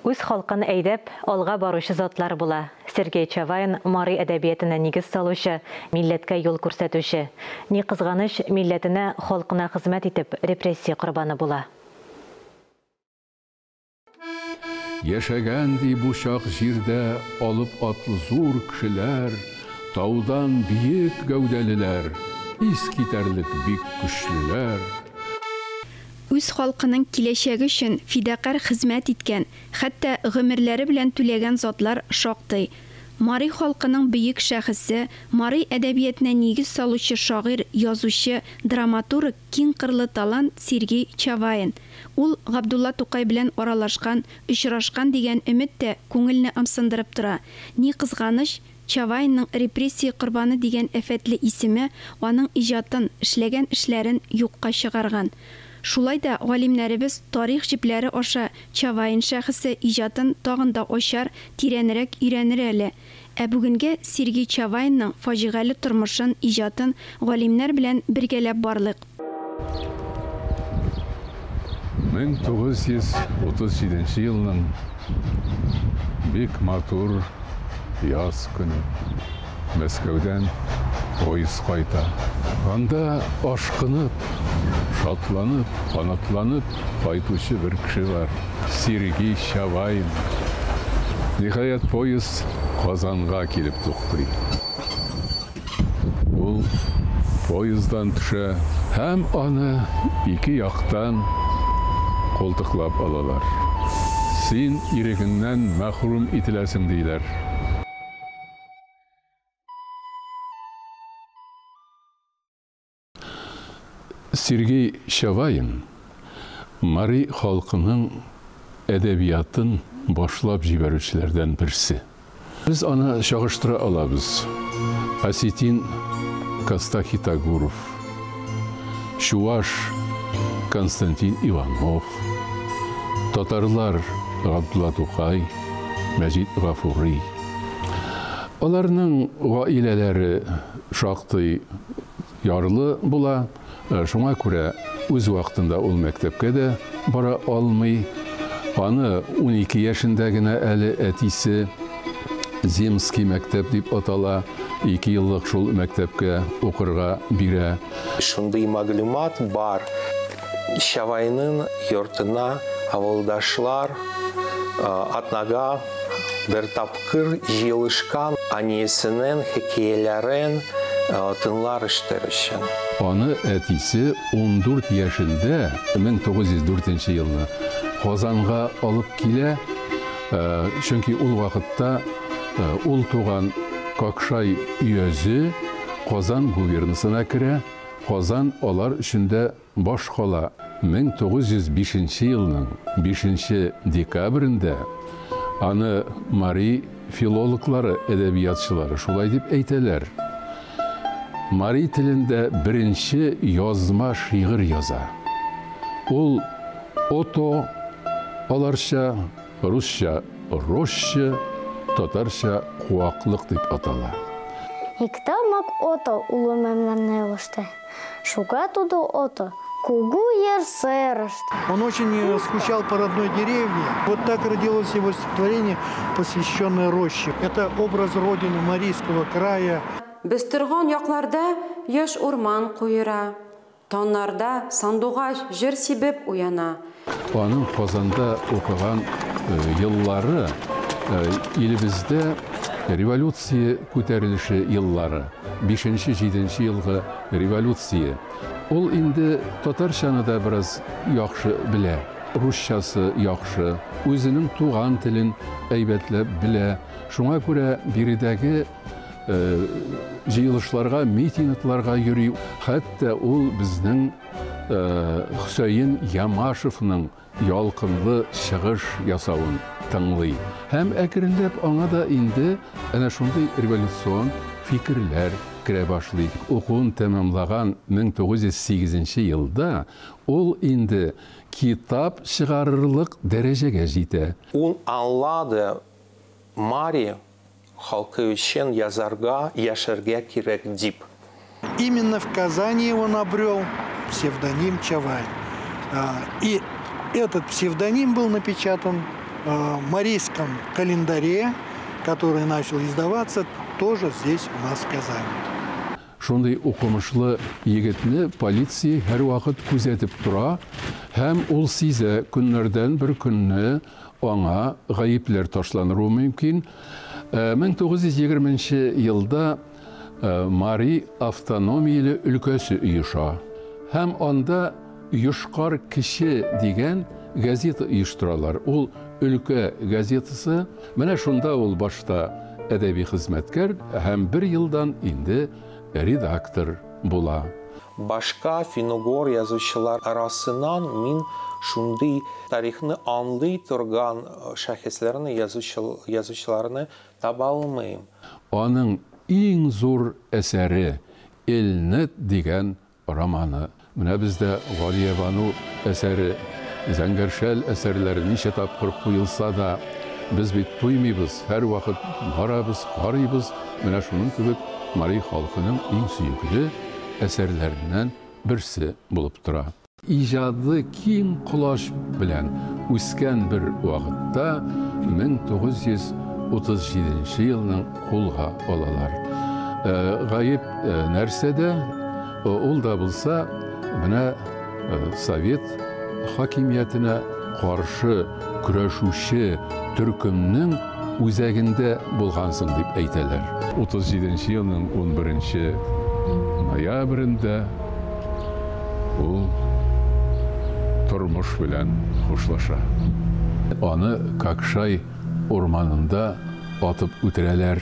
Үз халкын әйдәп, алга баручы затлар була. Сергей Чавайн мари әдәбиятына нигез салучы, милләткә юл күрсәтүче. Ни кызганыч, милләтенә, халкына хезмәт итеп, репрессия корбаны була. Яшәгән ди бу чак җирдә алып атлы зур кешеләр, таудан биек гәүдәлеләр, ис китәрлек бик көчлеләр. Үз халкының киләчәге өчен фидакарь хезмәт иткән, хәтта гомерләре белән түләгән затлар шактый. Мари халкының бөек шәхесе, мари әдәбиятына нигез салучы шагыйрь, язучы, драматург, киңкырлы талант Сергей Чавайн. Ул Габдулла Тукай белән аралашкан, очрашкан дигән өмет тә күңелне ымсындырып тора. Ни кызганыч, Чавайнның репрессия корбаны дигән афәтле исеме аның иҗатын, эшләгән эшләрен юкка чыгарган. Шулай да галимнәребез тарих җепләре аша Чавайн шәхесе, иҗатын тагын да ачар, тирәнрәк өйрәнер әле. Ә бүгенгә Сергей Чавайнның фаҗигале тормышын, иҗатын галимнәр белән бергәләп барлыйк. 1937 елның бик матур яз көне. Мәскәүдән поезд кайта. Анда ашкынып, шатланып, канатланып кайтучы бер кеше бар. Сергей Чавайн. Ниһаять, поезд Казанга килеп туктый. Ул поезддан төшә һәм аны ике яктан култыклап алалар. Син ирегеңнән мәхрүм ителәсең, диләр. Сергей Чавайн мари халкының әдәбиятын башлап җибәрүчеләрдән берсе. Без аны чагыштыра алабыз. Осетин Костахи Тагуров, чуваш Константин Иванов, татарлар Габдулла Тукай, Мәҗит Гафури. Аларның гаиләләре шактый ярлы була, шуңа күрә үз вакытында ул мәктәпкә дә бара алмый. Аны 12 яшендә генә әле әтисе Земский мәктәп дип атала, 2 еллык шул мәктәпкә укырга бирә. Шундый мәгълүмат бар. Чавайның йортына авылдашлар атнага бер тапкыр җыелышкан әнисенең хикәяләрен тыңлар ишетер өчен. Аны әтисе 14 яшендә 1904 елны Казанга алып килә, чөнки ул вакытта ул туган Какшай өязе Казан губернасына керә. Казан алар өчен дә башкала. 1905 елның 5 декабрендә аны мари филологлары, әдәбиятчылары шулай дип әйтәләр. Мари телендә беренче язма шигырь яза. Ул ото аларча, русча роща, татарча куаклык дип атала. Иктамак ото улы мӓмнӓн элӹштӹ. Шука тудо ото кугу йӹр серӹштӹ. Он очень скучал по родной деревне. Вот так родилось его стихотворение, посвященное роще. Это образ родины Марийского края. Без торган якларда яшь урман куера. Таңнарда сандугач җыр сибеп уяна. Аның Казанда укыган еллары илебездә революция күтәрелеше еллары, 5-7 елгы революция. Ул инде татарчаны да бераз яхшы белә, русчасы яхшы, үзенең туган телен әйбәтләп белә. Шуңа күрә биредәге җыелышларга, митингларга йөри. Хәтта ул безнең Хөсәен Ямашевның ялкынлы чыгыш ясавын тыңлый. Һәм әкренләп аңа да инде әнә шундый революцион фикерләр керә башлый. Укуын тәмамлаган 1908 елда ул инде китап чыгарырлык дәрәҗәгә җитә. Ул аңлады, мари халкы өчен язарга, яшәргә кирәк дип. Именно в Казани он обрел псевдоним Чавайн. И этот псевдоним был напечатан марийском календаре, который начал издаваться тоже здесь у нас в Казани. Шундый укымышлы егетне полиция һәрвакыт күзәтеп тора һәм ул сизә, көннәрдән бер көнне аңа гаепләр ташланыру мөмкин. 1920 елда Мари автономияле өлкәсе оеша һәм анда Йошкар кеше дигән газета оештыралар. Ул өлкә газетасы. Менә шунда ул башта әдәби хезмәткәр һәм бер елдан инде редактор була. Башка фин-угор язучылар арасыннан мин шундый тарихны аңлый торган шәхесләрне, язучыларны таба алмыйм. Аның иң зур әсәре Элнет дигән романы. Менә бездә Галиябану әсәре, Зәңгәр шәл әсәрләре ничә тапкыр куелса да, без бит туймыйбыз, һәрвакыт барабыз, карыйбыз. Менә шуның кебек мари халкының иң сөекле әсәрләреннән берсе булып тора. Иҗады киң колач белән үскән бер вакытта 1937 елның кулга алалар. Гаеп нәрсәдә? Ул да булса, менә совет хакимиятенә каршы көрәшүче төркемнең үзәгендә булгансың дип әйтәләр. 37 елның 11 ноябрендә ул тормыш белән хушлаша. Аны Какшай урманында атып үтерәләр.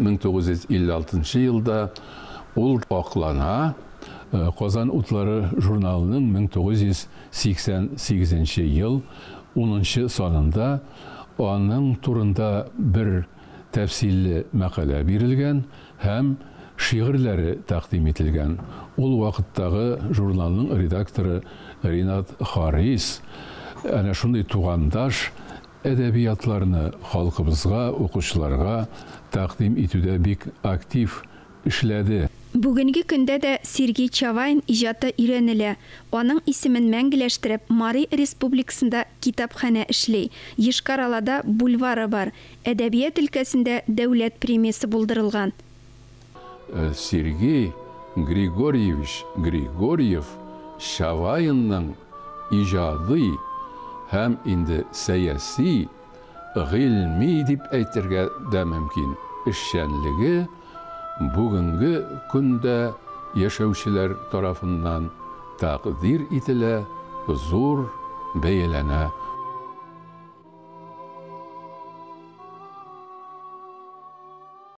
1956 елда ул аклана. Казан утлары журналының 1988 ел 10 санында аның турында бер тәфсилле мәкалә бирелгән һәм шигырьләре тәкъдим ителгән. Ул вакыттагы журналның редакторы Ринат Харис әнә шундый тугандаш әдәбиятларны халкыбызга, укучыларга тәкъдим итүдә бик актив эшләде. Бүгенге көндә дә Сергей Чавайн иҗаты өйрәнелә. Аның исемен мәңгеләштереп, Мари Республикасында китапханә эшли, Йошкар-Олада бульвары бар, әдәбият өлкәсендә дәүләт премиясе булдырылган. Сергей Григорьевич Григорьев Чавайнның иҗади һәм инде сәяси, гыйльми дип әйтергә дә мөмкин эшчәнлеге бүгенге көндә яшәүчеләр тарафыннан тәкъдир ителә, зур бәяләнә.